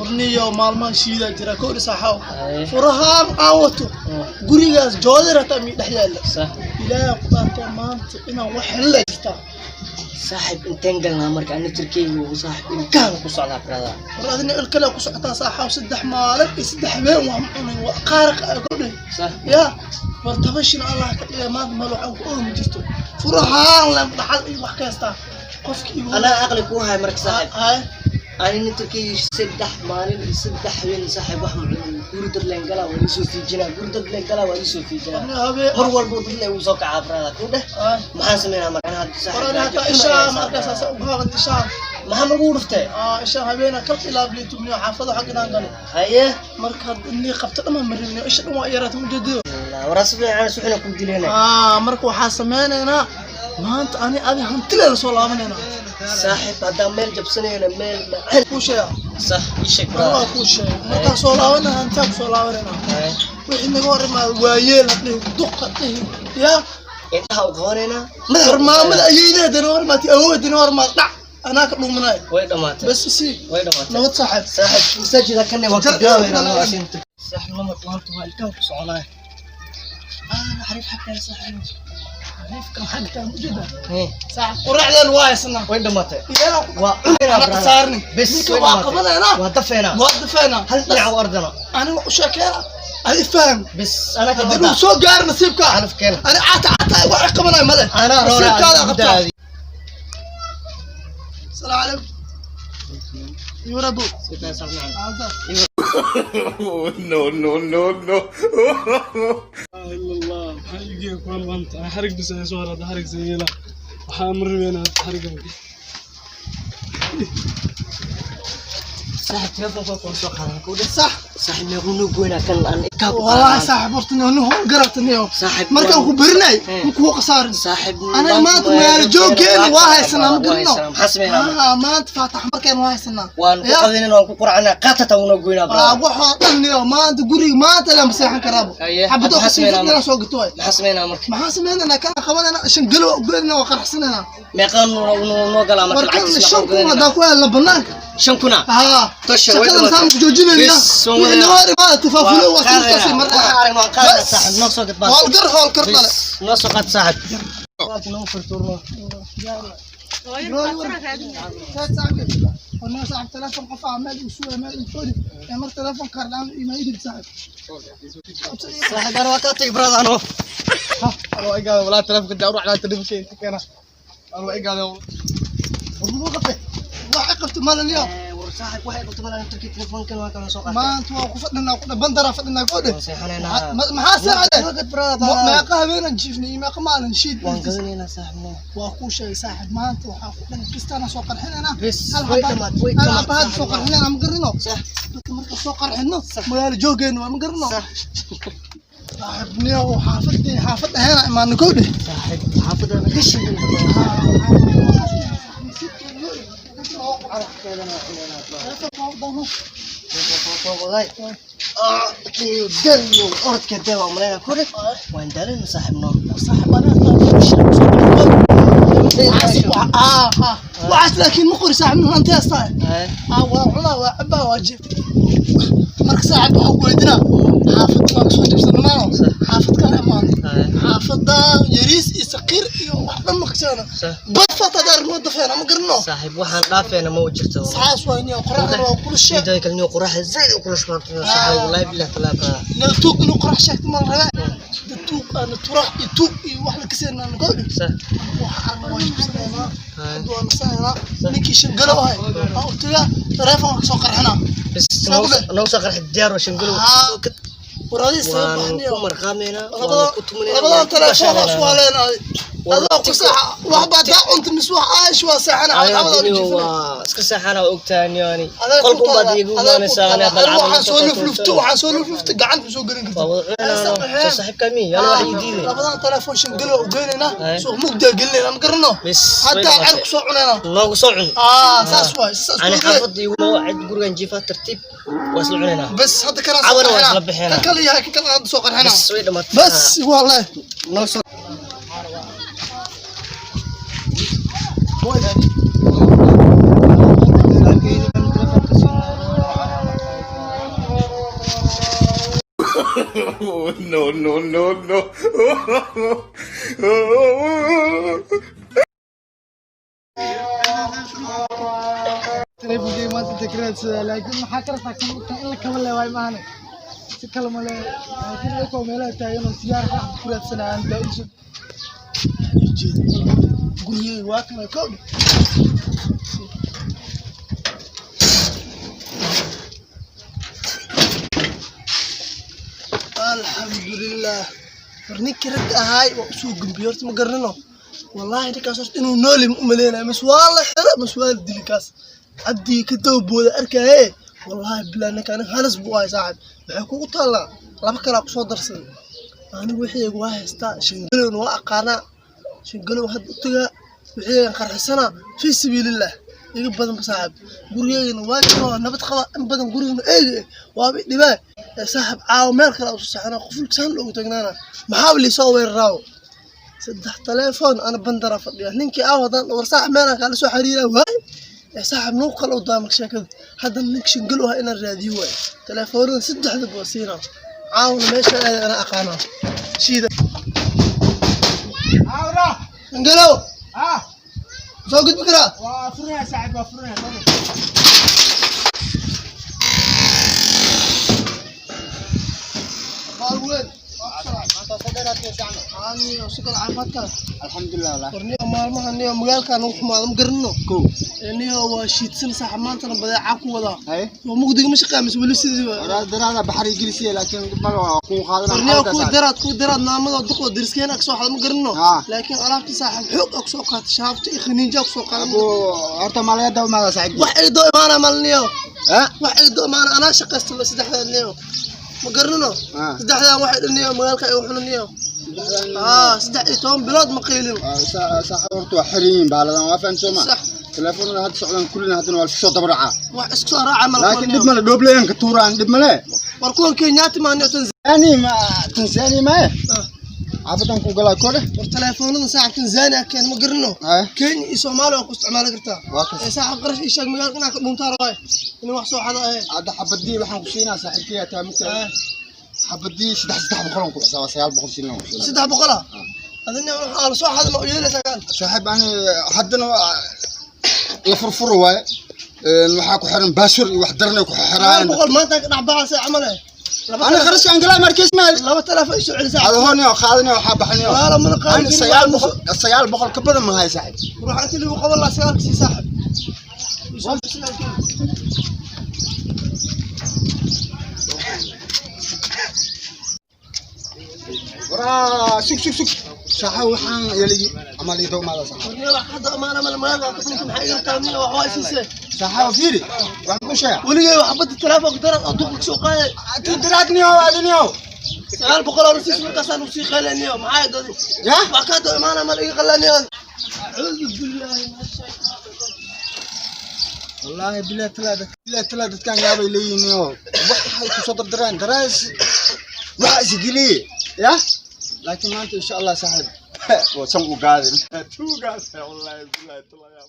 Warniyo maalmahan shiidaa jira kowdhi saaxaw. Furahaan aan wato gurigaas joodar hataa mii dhex yaalla. Sax. Ilaahay ku dhaartay, maanta inaan wax helila jirtaa. Saaxib, inteen galnaa marka? Ana jirkeyga uu saaxib ilkahan ku socdaa, brother. War adina ilkale ku socotaa, saaxaw. 3 maalin iyo 3 habeen wax ma cunin, waa qaaraq ah kowdhi. Sax. Ya war tabashina Allah ka dhigay, maanta meel waxaan ku oomi jirto furahaan len dhaxal iyo wax ka haystaa qofki igu. Anaa aqli kuu hay marka, saaxib. Hay. Ani naftirkeyga 3 maalin iyo 3 habeen, saaxib, wax ma cunin. Guri dad leen galaa, waa iisoo fiijinaa. Guri dad leen galaa, waa iisoo fiijinaa. Warni habeen. Mar walba dad lee uu soo kacaa, brother, ku dheh. Ay. Maxaan sameynaa marka ana hadda, saaxib? War ani gaajo hataa xun ishaa ayaa markaas saaxib. u gaaban ishaa. Maxaa magu dhuftay? Aa, ishaa habeena kal ilaa tubniyo xaafada xag inaan galo. Haye. Marka inii qabto dhammaan ma rabin, isha dhan waa yaraata mujeedido. Waraa si fiican suxuna ku dileena. Aa, marka waxaa sameynaynaa maanta ani adi hantileena soo laabanaynaa. Saaxib, haddaan meel jabsanayna, meel macaan. Kuu sheega. Sax, ii sheeg. Ani waa Brother. kuu sheegay, markaan soo laabanayna hantiyaa ku soo laabanaynaa. Haye. Wixii naga hor imaada waayeel ha dhihin, duq ha dhihin, yaa. Indhaha u qabanaynaa. War maamada ayeyda hadana hor imaatay, awoodina hor imaad, dhac anaa ka dhuumanay. Way dhamaatay. Bas isii. Way dhamaatay. Nabad, saaxiib. Saaxib, masaajida kanne waa ka bilaabaynaa. Saaxib, lama maanta waa ilkaha ku soconaya. Ah, xariif xaggan, saaxib. Xariifkan xagtaan ujeeda. Hee. Saaxiib, quraacdan waa haysanaa. Way dhamaatay. Iyana waa cunaynaa. Hana khasaarni. Bes. Ninka way waa dhamaatay. qabanaynaa. Waa dafeynaa. Waa dafeynaa. Hal dhinac u ardana. Aniga u sheekeena, adi faham. Bes, anaa ka haddii wadaa. uu soo gaaro nasiibka. Calafkeena. Ani caata caata wax qabanayo male. Anaa roora. Nasiibkaada qabtaa. Asalaamu calaykum yurabu. No, no, no, no. Ila Allah, maxaa iigeeya kuwan maanta? Xarig bis ayaa soo harada, xarig sayeela waxaa ma rabeynaa xarigan. Saaxib, telefoonka waa soo qaadan ku dheh. Sax. Saaxib, meequu noo goynaa kan aan ilkaha ku والله qaadan? Saaxib, horta nin hor garataniyo. Saaxib, markaan ku barinay makuu khasaarin. Saaxib, aniga maanta magaalo jooggeena waa haysanaa, ma garano. Maxaa sameynaa marka? Ah, maanta faatax markeen waa haysanaa. Waan ku Ya. qadinayna, waan ku qurcanaa, qaatata unoo goynaa, Waa brother. waxoo dhan niyo maanta guriga maanta lama seexan karaabo. Haye, xabado maxaa sameynaa khasiifadna marka? Soo gato waay. Maxaa sameynaa marka? Maxaa sameynanaa? Kana qabanayna shan galo goynana, waa qarxsanayna. Meeqaan noo galaa marka? Warkan Lacagtiis 5,000 haddaan ku helna banaanka. 5,000 haa. Tosha, way shaqadan dhamaatay. saan ku joojinayna. Bis, waan wixii wadanaa. naga hor imaada tifaafulo waa sintaasi mar. Waxaan aragna waan qaadanaa, saaxib, noo soo gad baas. Howlgar, howlkar dhale. Bis, noo soo qaad, saaxib. Noo furtuurno. والله صاحب تلفون قفا عمال يسوق عمال يسوق يا مر تلفون كارلان ما يدري صاحب. Saaxib, ana waa kaa tagay, brother, ano. Anoo igaada walaa telefonka daa ruuxdaa telefonkeyga keena, anoo igaada. والله قفا waxay qabto maalin yo. War saaxib, waxay qabto malan turkey, telefoonkan waa kala soo qaatay. Maanta waa ku fadhinaa, ku bandara fadhinaa ku dheh. Waan seexanaynaa. Maxaa saacade? Noo gad, brother. Meeqa habeenan jiifnay iyo meeqa maalin shiid. Waan gadanaynaa, saaxib, noo. Waa kuu sheegay, saaxib, maanta waxaa ku dhan kistaana soo qarxinaynaa. Bes, hal way xabaa dhamaatay, way hal dhamaatay, xabaa hadda soo saaxib. qarxinaynaa, ma garino. Sax. Dadka marka soo qarxino magaalo joogeenna waa ma garino, saaxib. Niyo xaafadii xaafad aheena imaana kow dheh. Saaxib, xaafadana ka shidan. Daliyo orodka dewa umaleynaa ku dheh, waan daalina, saaxib, noo. Waxaas laakiin ma qori, saaxib, hanti haystaa. Waa cunaa, waa cabaa, waa jiif. Marka saaxib, waxaan ku weydiinaa, xaafadda waa kasoo jabsanamaano, xaafad kale imaanay, xaafadda yariis iyo saqiir iyo wax dhan ma kasana badfata daarnoo dafeena, ma garano. Saaxib, waxaan dhaafeena ma jirto. Saas waa niyo, qoraxda waa kulushe. Midda kale niyo, qoraxda zaid u kulush maanta, saaxib, wallahi billahi talaa. Niyo tuug inuu qorax sheegto ma la rabaa, da tuug ana turax iyo tuug iyo wax la kaseenaa nagoodhi. Sax. Waxa arna waa jabsanaynaa hadda, waa nasanaynaa. Ninkii shangalo ahay waa u tagaa, taleefonka kasoo qarxinaa. Bes, noo soo qarxi, diyaar waa shangalo. Waraadii waan sabab ku marqaameynaa, waan ku tumaneynaa. Labadan telefoon hoos waa leenahay, adoo ku saaxa waxbaa daa cunta mis wax aaysh waa seexana xabad xabad oo jiifina. Waa iska seexana, ogtahay niyoani qolkun baad iigu imaanaysaa ani hadda. Waxaan soo luflufto, waxaan soo luflufto gacanta soo gelin karta. Waa wada cunaynaa, soo saaxiibkaa miyi ana wax ii diiday. Labadan telefoon shangalo u geynaynaa, suuq mugdaa gelinayna, ma garano. Bes. Haddaa cer ku soo cunaynaa. Noogu soo cun. Aa, saas waay, saas. Ani xaafadda igu cid gurigan jiifa, tartiib waa isla cunaynaa. Bes, hadda kana soo Cawana waa qarxinaa. Isla bixinaa. Kan kale yahay, kan kale hadda soo qarxinaa. Bes, way dhamaatay. Bas wallahi. Noo soo. No, no, no, no. Teleefonkeyga maanta inta ka raadsadaa, laakiin maxaa ka rabtaa? Kan in la kaba leewaay maahane, si kale ma le, laakiin ayakoo meelaha taagan oo sigaar wax ku raadsanayaan baa usoo jeeda. Gurigeyga waa kana kowdhe. Alxamdulilah. War ninkii ragga ahaay waa usoo gembiyey horta, ma garanino. Wallaahi ninkaas horta inuu nooli ma umaleynayo, mas waa la xira, mas waa la dili. Kaas cabdigii ka dawbooda arkaaye. Wallaahi bilaa, ninka aniga halis buu ahay. Saaxib, waxay kugu taallaa laba kalaa kusoo darsaday. Anigu wixiyga waa haystaa, shangalowna waa aqaanaa. Shangalow hadda u tagaa, wixiygan qarxisanaa fii sabiilillah. Iga badan ba saaxib, gurigeygana waa jira, waa nabad qaba in badan. Gurigana eegi waaba dhibaa. Ee saaxib, caawa meel kale usu saxanaa, qufulka saan loogu tagnaana. Maxaaba liisoo weeraraawo? Saddex telefoon ana bandara fadhiya. Ninkii aaw haddaan war saaxib meelaan kaala soo xiriiraa waay. Ee saaxib, nuuq kale u daa sheekada. Hadda ninka shangalow ah inaan raadiyo waay. Telefoonada saddexdaba waa siinaa. Caawna meesha aada ana aqaanaa shiida. Shangalow soo gudbi karaa. Waa furinaya saaxiib, waa furinaya. Baal weyn. Aniyo si kale caafimaadka. Alxamdulilah wallah. War niyo, maalmaha niyo magaalka nagu xumaado, ma garanino. Niyo waa shiidsan saaxib, maantana badeecaa ku wadaa. Haye. Waa mugdiga ma shaqeeya mise weli sidii waa? Daraada baxri gelisiye, laakiin mal waa kuu War niyo, kuwa daraad naamada duqda deriskeena ka soo xada, ma garanino. Laakiin alaabta saaxib xoog aa kusoo qaatay, shaabta iyo khaniinja kusoo qaaday. Horta malaga dawmaada saaxiib. Wax ay doo imaana mal niyo. Ha. Wax ay doo imaana, anaa shaqaysta saddexdaan niyo, ma garanino. Saddexdaan waxay dhan niyo magaalka ay waxuna niyo. 13 bilood ma qiilin. Saaxiib, horta waa xiran yihiin baaladan, waa fahan sooma? Sax. Telefoonada hadda socdaan kullina haddana waa lasoo daba dhacaa. Wax isku soo raaca mal. Laakiin dhib male, dhoobleyan ka tuuraan, dhib male. War kuwan Kenyaati maa niyo? Tanzania ma Tanzania maaye? Xaafadan ku galaa kole. War telefoonada saaxib Tanzania keen, ma garano. Kenya iyo Soomaaliya waa ku isticmaali kartaa. Waa kas. Ee saaxib, qarash ii sheeg, magaalka inaa ka dhuntaa rabaaye, inuu wax soo xado ahe. Hadda xabadii waxaan ku siinaa saaxiibkay taa mugta, xabadii 300 aan ku xisaabaa, 900 shilin aan ku siinaa. 300 ah adina waxaa la soo xada ma u yeelaysaa kaan? Saaxiib, ani haddana waa la furfuro waaye. Waxaa ku xiran baasur iyo wax daranay ku sagaal xiraan. boqol maanta ka dhex baxaysa camal eh. Laba Ani kharash aan galaa markiis maal. Laba telefoon ii soo celi saaxib. Adhooniyo qaadaniyo waxaa baxaniyo. Walaalo, mana qaadi Ani karin. 900 ka badan ma hay saaxiib. Ruux inta lagu qaban lahaa, sagaalka sii saaxib. Ii soo celi sagaalkii. Waraa, sug sug sug saaxiib, waxaan yaligi ama liido maada saaxiib. War niyo, wax hadda amaana male, magaalka ka dhunta maxay iga rabtaa niyo? Wax waa siisee. Saaxiib, fiiri, waxaan ku sheegaa. Weligay wax badda telefoonka darad oo duqka soo qaaday. Tidiraadniyo adiniyo. 900 oo nasiis markaasaan ugu sii qaylayniyo. Maxay dadi? Ya. Wax kaa daba imaana mal, iga qalaniyo. Acuudu billaahi min ashaytaan. Wallaahi bilaa talaa, bilaa talaa, dadkan yaabay leeyihiin oo waxay ku soo dardaraan daraas waxa isgeliye ya. Laakiin maanta insha Allah saaxiib waa san u gaadin tuugaas, wallaahi bilaa talaa.